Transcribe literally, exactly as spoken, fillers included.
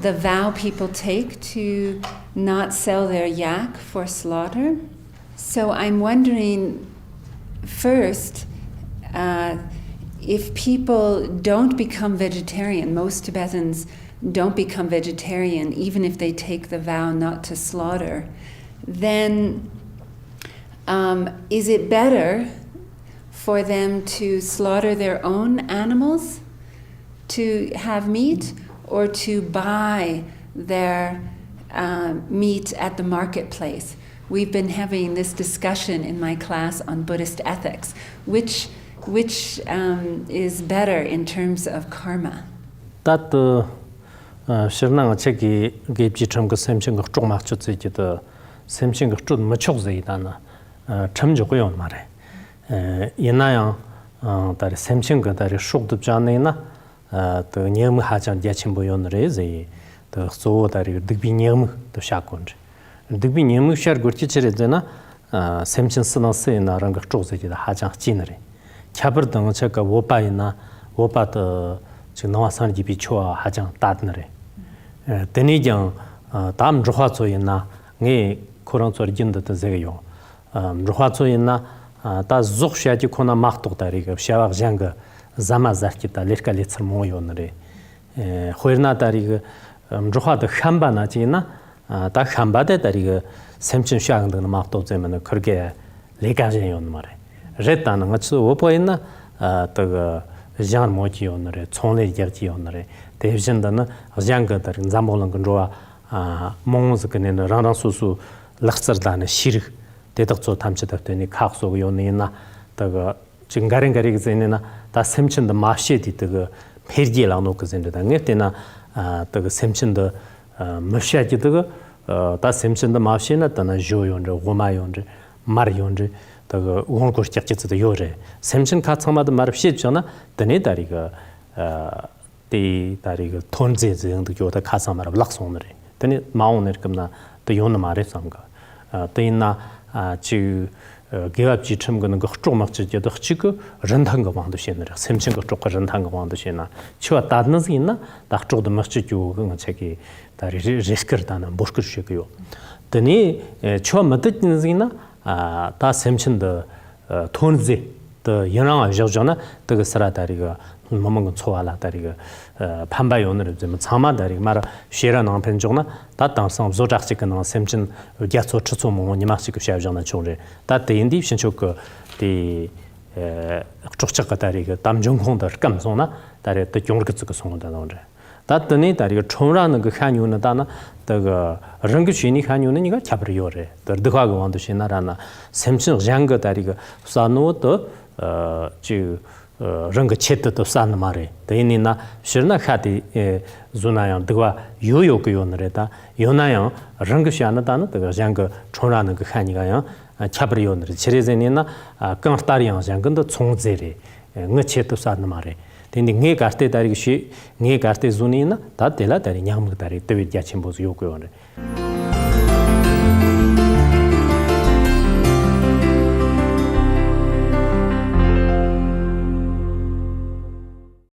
the vow people take to not sell their yak for slaughter. So I'm wondering first uh, if people don't become vegetarian, most Tibetans don't become vegetarian, even if they take the vow not to slaughter, then um, is it better for them to slaughter their own animals to have meat or to buy their uh, meat at the marketplace? We've been having this discussion in my class on Buddhist ethics. Which, which um, is better in terms of karma? ད་དུ་ཕྱིར་ན་ང་ཆེ་གི་དགེ་བཅུའི་ཁྲིམས་ཀྱི་སེམས་ཅན་གྱི་སྲོག་མ་གཅོད་ཟེར་གྱི་དུ་སེམས་ཅན་གྱི་སྲོག་མི་གཅོད་ཟེར་ཡི་ད་ནི་ཁྲིམས་འཇོག་གི་ཡོད་མ་རེད། ཡིན་ན་ཡང་ད་རེས་སེམས་ཅན་གྱི་ད་རེས་སྲོག་དུ་བཅད་ནས་ན། དུ་ཉེས་དམིགས་ཧ་ཅང་རྒྱ་ཆེན་པོ་ཡོད་ནི་རེད་ཟེར། དུ་གཙོ་བོ་ད་རེས་སྡིག་པའི་ཉེས་དམིགས་དུ་བཤད་དགོས་རེད། སྡིག་པའི་ཉེས་དམིགས་བཤད་དགོས་རྒྱུ་ཅི་རེད་ཟེར་ན། སེམས་ཅན་སུ་དང་སུ་ཡིན་ན་རང་གི་སྲོག་ཟེར་གྱི་དུ་ཧ་ཅང་གཅེས་ནི་རེད། ཁྱད་པར་དུ་ང་ཆ་གི་བོད་པ་ཡིན་ན་བོད་པ་དུ་ཅིག་ནང་པ་སངས་རྒྱས་པའི་ཆོས་ཧ་ཅང་དད་ནི་རེད། དེ་ནས་ཀྱང་ད་འབྲོག་པ་ཚོ་ཡིན་ན་ངས་ཁོ་རང་ཚོར་རྒྱུན་དུ་དུ་ཟེར་གི་ཡོད། འབྲོག་པ་ཚོ་ཡིན་ན་ད་ཟོག་བཤའ་རྒྱུ་ཁོ་ན་མ་གཏོགས་ད་རེས་བྱ་བ་གཞན་གྱི་ཟ་མ་ཟ་རྒྱུ་ད་ལས་ཀ་ལས་ཚུལ་མང་ཡོད་ནི་རེད། དཔེར་ན་ད་རེས་འབྲོག་པ་དུ་བཤན་པ་ན་ཅིག་ཡིན་ན་ད་བཤན་པ་དེ་ད་རེས་སེམས་ཅན་བཤའ་གི་འདུག་ནི་མ་གཏོགས་ཙེ་མིན་ནི་ཁུར་གེ་ལས་ཀ་གཞན་ཡོད་ནི་མ་རེད། རེད་ད་ནི་ང་ཚོ་བོད་པ་ཡིན་ན་དུ་གི་ཞིང་རྨོ་གི་ཡོད་ནི་རེད། ཚོང་ལས་རྒྱག་གི་ཡོད་ནི་རེད། དེ་བཞིན་དུ་ནི་གཞན་གྱི་ད་རེས་འཛམ་བུ་གླིང་གི་འགྲོ་བ་མང་བོ་ཟིག་གི་ནས་ནི་རང་རང་སོ་སོའི་ལག་རྩལ་དང་ནི་ཤེས་རིག་དེ་དག་ཚོ་ཐམས་ཅད་དུ་བརྟེན་ནས་ཁ་གསོ་གི་ཡོད་ནི་ཡིན་ན་དུ་གི་ཅིག་འགའ་རེ་འགའ་རེ་གི་ཟེར་ནས་ན་ད་སེམས་ཅན་འདི་མ་བཤད་དེ་དུ་གི་འཕེལ་རྒྱས་ལག་ནོ་གི་ཟེར་འདྲ་ད་ངས་བལྟས་ན་དུ་གི་སེམས་ཅན་འདི་མི་བཤད་ཀྱི་དུ་གི་ད་སེམས་ཅན་འདི་མ་བཤད་ན་དུ་ན་ཞོ་ཡོད་འདྲ། འོ་མ་ཡོད་འདྲ། མར་ཡོད་འདྲ། དུ་གི་དབང་བསྐུར་སྐྱག་ཀྱི་ཚུལ་དུ་ཡོད་རེད། སེམས་ཅན་ཁ་ཚང་མ་དུ་མར་བཤད་བཞག་ན་དུ་ནས་ད་རེས་གི་དེ་ད་རེས་གི་ཐོན་རྫས་ཟེར་ཡང་འདུག་ཡོད་ད་ཁ་ཚང་མ་ར་བརླག་སོང་ནི་རེད། དེ་ནས་མ་འོངས་ནས་སྐབས་ན་དེ་ཡོང་ནི་མ་རེད་བསམ་གི། དེ་ཡིན་ན་ཅིག་དགེ་བ་བཅུའི་ཁྲིམས་ཀྱི་ནང་གི་སྲོག་མི་གཅོད་རྒྱུ་དེ་གཅིག་གི་རིན་ཐང་གི་དབང་དུ་བྱས་ནི་རེད། སེམས་ཅན་གྱི་སྲོག་གི་རིན་ཐང་གི་དབང་དུ་བྱས་ན་ཆོས་པ་དད་ནི་ཟིག་ཡིན་ན་ད་སྲོག་དེ་མི་གཅོད་རྒྱུ་གི་ང་ཆ་གི་ད་རེ་རེ་རེ་སྐུལ་ད་ནི་འབོད་སྐུལ་བྱེད་གི་ཡོད། དེ་ནས་ཆོས་པ་མི་དད་ནི་ཟིག་ཡིན་ན་ད་སེམས་ཅན་དེ་ཐོན་རྫས་དེ་ཡུན་རིང་བ་བཞག་བཞག་ན་དེ་གི་སི་ར་ད་རེས་གི་མི་མང་གི་འཚོ་བ་ལ་ད་རེས་གི་ཕན་པ་ཡོད་ནི་རེད་ཟེར། མི་ཚང་མ་ད་རེས་མར་བཤས་ར་ནང་འཕེན་འཇོག་ན་ད་དེང་སང་བཟོ་གྲྭ་གཅིག་གི་ནང་སེམས་ཅན་བརྒྱ་ཚོ་ཁྲི་ཚོ་མང་བོ་ཉི་མ་གཅིག་གི་བཤས་བཞག་ན་ཆོག་རེད། ད་དེ་ཡིན་དུས་ཕྱི་ཕྱོགས་གི་དེ་སྲོག་ཆགས་གི་ད་རེས་གི་ད་འབྱུང་ཁུངས་དེ་སྐམ་སོང་ན་ད་རེས་དེ་གྱོང་གི་ཚིག་གི་སོང་ད་ནང་རེད། ད་དེ་ནས་ད་རེས་ཁྲོམ་ར་ནང་གི་ཤ་ཉོ་ནི་ད་ན་དེ་གི་རང་གི་བྱས་ནས་ཤ་ཉོ་ནི་གཉིས་ཀ་ཁྱད་པར་ཡོད་རེད། དེ་སྡིག་པ་གི་དབང་དུ་བྱས་ན་ར་ན་སེམས་ཅན་གཞན་གི་ད་རེས་གི་བསད་ནོ་དེ་ཅིག་རང་གི་ཆེད་དུ་དེ་བསད་ནི་མ་རེད། དེ་ཡིན་ནི་ན་ཕྱིར་ན་ཤ་དེ་བཟོས་ན་ཡང་སྡིག་པ་ཡོད་ཡོད་གི་ཡོད་ནི་རེད། ད་ཡོད་ན་ཡང་རང་གི་བཤས་ནི་ད་ནི་དེ་གི་གཞན་གི་ཁྲོམ་ར་ནང་གི་ཤ་གཉིས་ཀ་ཡང་ཁྱད་པར་ཡོད་ནི་རེད། ཆི་རེད་ཟེར་ནི་ན་གང་ལྟར་ཡང་གཞན་གི་འདི་ཚོང་རྫས་རེད། ངའི་ཆེད་དུ་བསད་ནི་མ་རེད། དེ་འདི་ངའི་གར་སྟེགས་ད་རེས་བྱས་ངའི་གར་སྟེགས་བཟོས་ནི་ཡིན་ན་ད་དེ་ལ་ད་རེས་ཉག་མིག་ད་རེས་དེ་བས་རྒྱ་ཆེན་པོ་ཟིག་ཡོད་དགོས་ཡོད་རེད།